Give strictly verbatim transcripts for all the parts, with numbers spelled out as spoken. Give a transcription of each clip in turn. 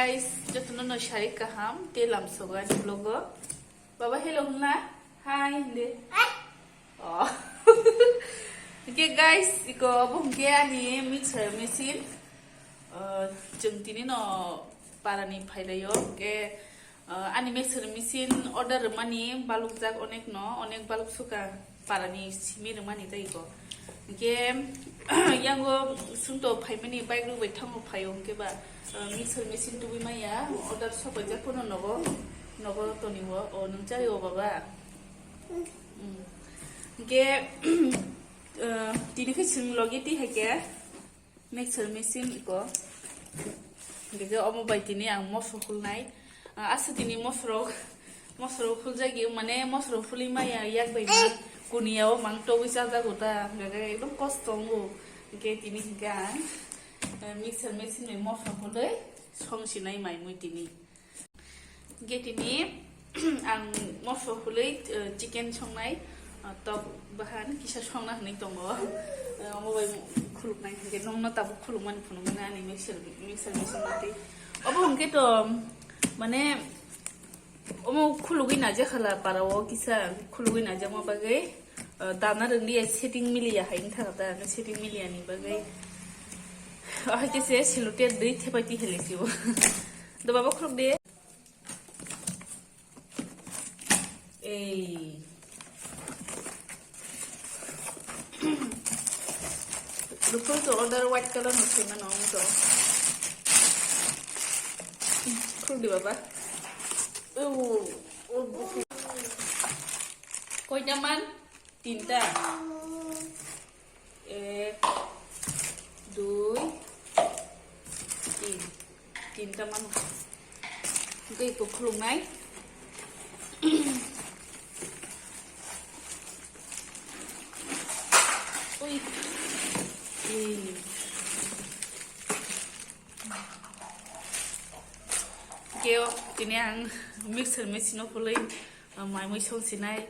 Guys, jotono no sari kaham, te lamsogo ani vlog o. Baba, hello hwnla? Hi hindi. Oh. Okay guys, iko obo hwnkhe ani mixer machine. Uh, chwng tini no parani phailaio, hwnkhe, uh, ani mixer machine order rwmani balukjak onek no, onek baluk suka. Parani simi rwmani tei iko. Hwnkhe, yango sumto phaimani bike rok bai thango phaio hwnkhe ba, uh, mixer machine tubui maya, order sopaijak phano nogo, nogo toniwo, o nwng chai o baba. Mm. Hwnkhe, uh, tini khe chwng logi twi hai khe. Mixer machine iko. Hingke omo bai tini ang moso hulnai. Ah, aswk tini mosorok, mosorok huljagwi, mane mosorok huli maya yak bai ma kuniya o mang togwi chajago ta. Hingke ekdom kosto wngo. Hingke tini hingke ang, eh, mixer machine bai moso hulwi song sinai mai mui tini. Hingke tini ang moso hului, eh, chicken songnai, eh, tok bahan kisa songna hinui tongo. Eh, omo bai khuluknai hingke nongno tabuk khulukmani phunukmani ani mixer, mixer machine tei. Obo hingke to, mane, omo khulugwi najakhala para o kisa khulugwi najakma bagwi, eh, dana rwngya setting miliya hai wngkha da, setting miliya ni bagwi. Ahai khe se sellotape dwi thepai twi heli sio. Do baba khuluk de. Ei. Rukun to order white color no sui mano ang to. Khuluk de baba. Oh, oh, oh. Koita man? Tinta. Ek, dui, tin. Tinta mano. Hingke iko khuluknai. Ui. Ui. Keo, tini ang mixer machine o khului, uh, mai mui song sinai.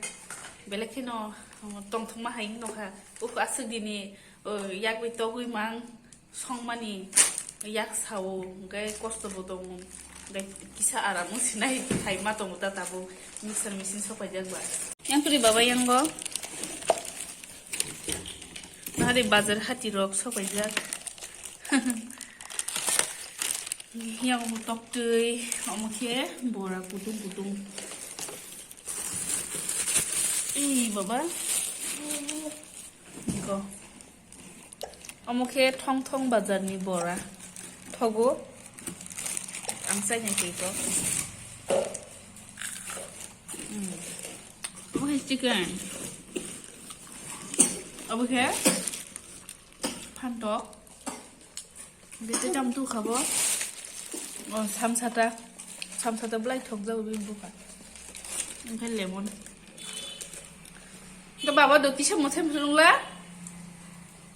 Belai kheno, uh, tongthokma hai wngkha. Uk aswk dini, uh, yak bai togwi mang songmani yak sao, hingke kosto bo tongo. Hingke kisa aram wng sinai hai ma tongo ta tabuk mixer machine sopaijak ba. Yang kuri baba yango. Nari bazar hati rok sopaijak. Yang omo toktwi, omo khe bora kutung kutung. Ee, baba. Iko. Omo khe thong thong bazar ni bora. Thogo. Ang chai nai khe iko. Hmm. Omo khe chicken. Omo khe phantok. Bete jam tu khabo. Oh, samsata. Samsata belai thok jago bini bupha. Omo khe lemon. Omo khe baba do kisa mwsai mwsai nungla.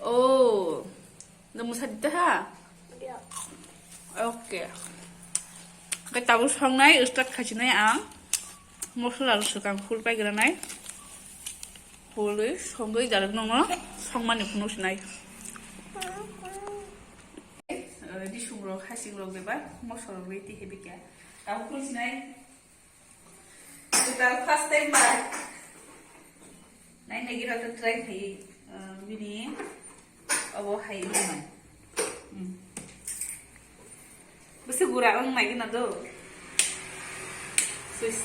Oh. Do mwsai dita ha? Okay. Omo khe tabuk songnai start khaisinai ang. Mosola rok swkang hul paigranai. Hului songwi direct nongno songmani phunuk sinai. Eh, disung rok, hasing rok bebak moso rok ready hebi khe. Tabuk phunuk sinai. Total first time bai. Nai nai gira to try khai, eh, bini obo hai wngmano. Hmm. Bwswk gura wng nai gana do. Sis.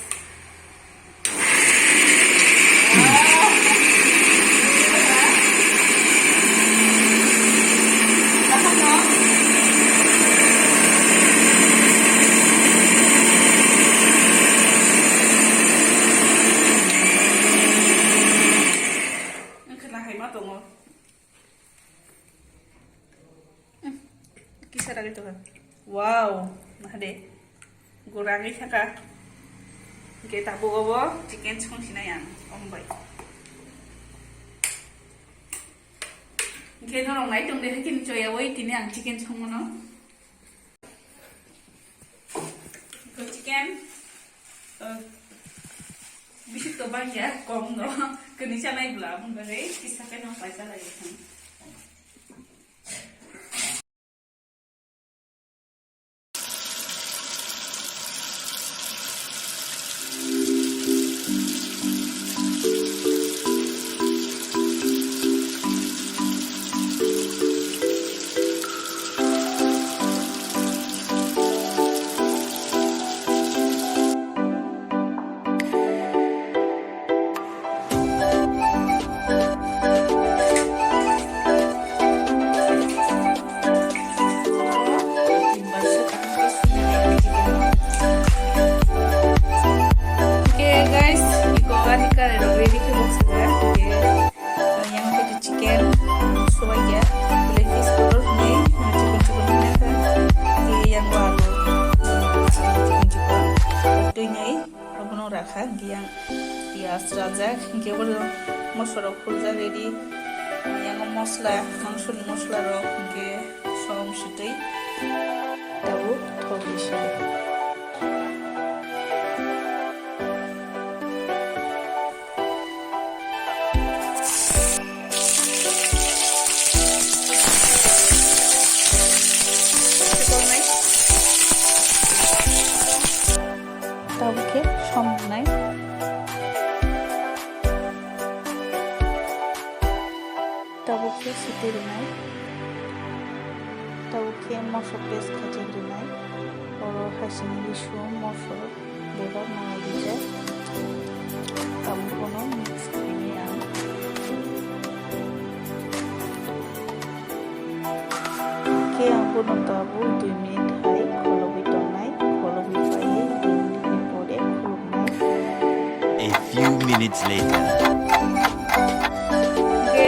Wngkha na hai ma tongo. Hmm, kisa ragwi tongkha. Wow, naha de. Guragwi thaka. Hingke tabuk obo chicken song sinai ang, omo bai. Hingke norok nai tong de, haikhe ni choya oi tini ang chicken song mano. Ko chicken, eh, bisik to bangya, kom no, kani chanai bla, aboni bagwi kisa khe no paisa lagi thang. Hinkhe bo mosla rok khurjak ready. Yang mosla, mangsoni mosla rok hinkhe som sitwi tabuk thok di sini. Tabuk khe som rwnai. Tabuk khe sitwi rwnai. Tabuk khe moso paste khaijak rwnai. Oro haising risum moso bebak nang rijak. Tabuk bono mix khainai ang. Khe ang bono tabuk dui minute hai kholobwi tongnai, kholobwi paiwi dui minute ni pore khuluknai. A few minutes later. Khe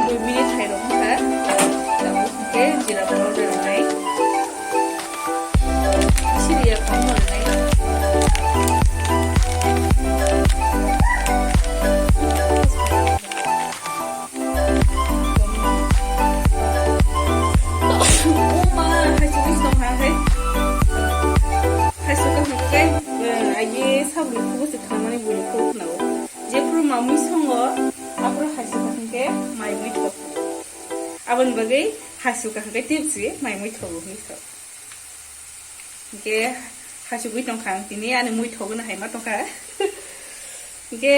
dui minute hai rok wngkha, tabuk khe jira powder rwnai. Siriya kong rwnai. O ma, haichukwi tong ha hai. Haichukha hwnkhe, eh, agi sabni khubo se thangmani buni khubo khwnao. Jephru mamui songo, aphuru haichukha hwnkhe mai mui thok. Aboni bagwi haichukha hwnkhe tip se mai mui thogo hwnwi thok. Hingke hachugwi tongkha ang tini ani mui thogwno hai ma tongkha. Hingke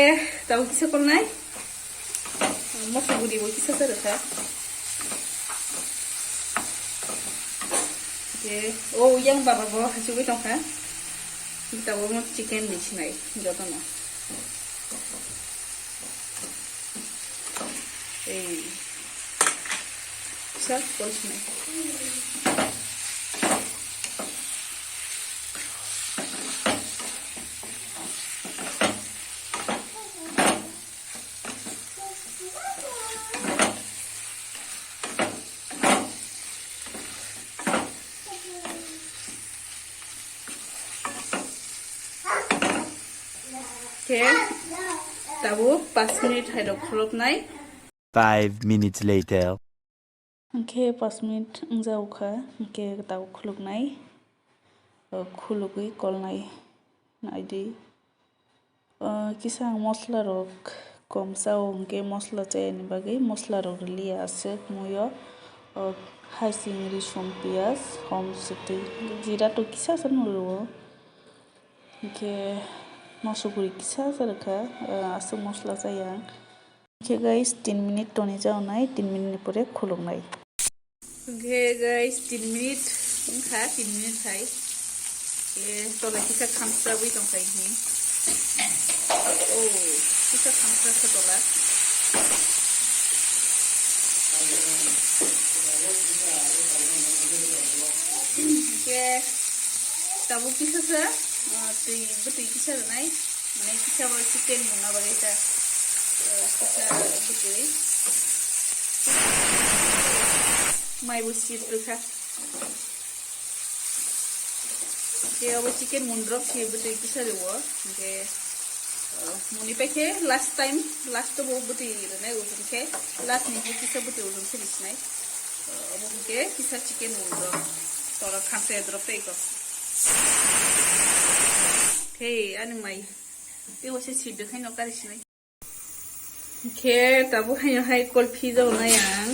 tabuk kisa kolnai. Moso guri bo kisa se rwkha. Hingke o yang baba bo hachugwi tongkha. Tabuk mo chicken di sinai jotono. Ei. Sa, kol sinai. Khe tabuk paanch minute hai rok khuluknai. Five minutes later. Hingkhe paanch minute wngjago kha, hingkhe tabuk khuluknai. O, khulugwi kolnai naidi. O, kisa ang mosla rok kom chao, hingkhe mosla chayani bagwi mosla rok rwliya aswk muiyo. O, haising, risum, piyaj, hom swtwi, jira to kisa sa nw rwo. Hingkhe moso guri kisa sa rwkha, o, aswk mosla chaya ang. Hingkhe guys, tin minute toni jaonai, tin minute ni pore khuluknai. Hingkhe guys, tin minute wngkha, tin minute hai. Hingkhe tola kisa khamsrabwi tongkha hini. Oh, kisa khamsra kha tola. Hingkhe tabuk kisa sa, ah, twi, bwtwi kisa rwnai. Mane kisa bo chicken mungna bagwi ta, eh, kisa bwtwi. Mai bo sip rwkha. Khe abo chicken mundrop se bwtwi kisa rwo. Hingkhe, eh, muni paikhe last time, last bo bwtwi rwnai ujum khe, last ni bo kisa bwtwi ujum se risinai. Eh, abo hingkhe kisa chicken mundrop. Tora khamsa drop tei ko. Hey, ani mai. Tei waisa sibde khai no kari sinai. Khe tabuk haino hai kol phi jago nai ang.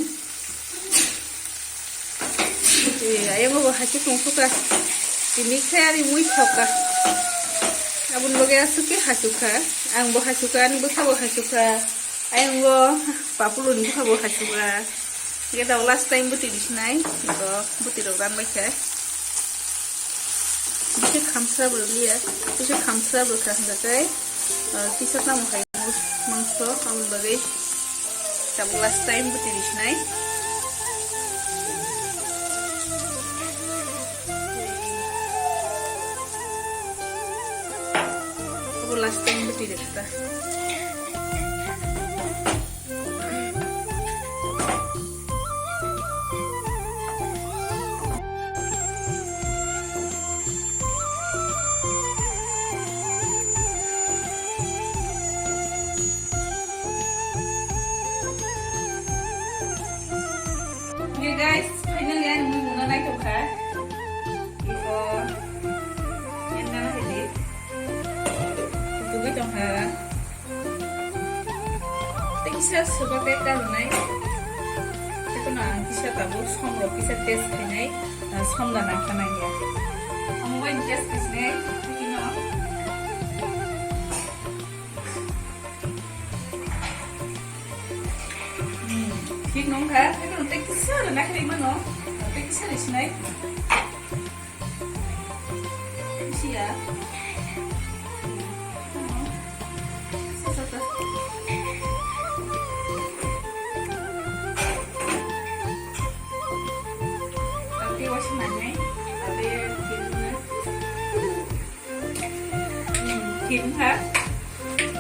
Eh, ayang bo hachu tong suka. Tini khai ari mui thoka. Abun loge asuk ke hachu kha. Ang bo hachu kha, ani bwkha bo hachu kha. Ayang bo papuluni bwkha bo hachu kha. Hingke tabuk last time bwtwi risinai, to bwtwi rok ran bai khe. Bisi khamsra bo liya, bisi khamsra bo kha hingka khe, ah, kisa tamo khai mangso, aboni bagwi tabuk last time bwtwi risinai. Abo last time bwtwi rikha ta. Hey guys, finally ani mui mungna naithok kha. Iko, yang nana hedi. Kutugwi tong kha. Tei kisa swbak khe karwnai. Tei kono ang kisa tabuk som rok kisa test khainai, ah, som da nang kha nang ya. Omo bai test khaisnai, tei kino. Hmm, thik nong kha, tei kono tei kisa rwna khlai mano, tei kisa rwsinai. Siya. Sa, sa, sa. Tapi wasi manai, tapi kim ha.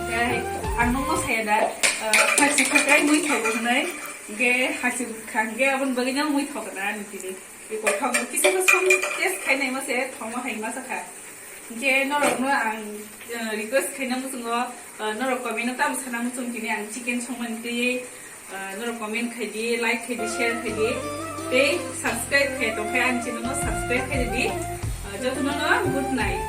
Dai, ang nungno saya da, eh, hachi khakai mui thogo hnai. Ge hachi khangge abon bagina mui thogo na ni tini. Iko thok kisa kisa som test khainai ma se thongma hai ma sakha. Hinkhe norokno ang, eh, request khaina muchungo, eh, norok comment-o tamo sana muchung tini ang chicken songmani twi, eh, norok comment khaidi, like khaidi, share khaidi, tei subscribe khai tongkhe ani channel-no subscribe khaidi. Eh, jotono good night.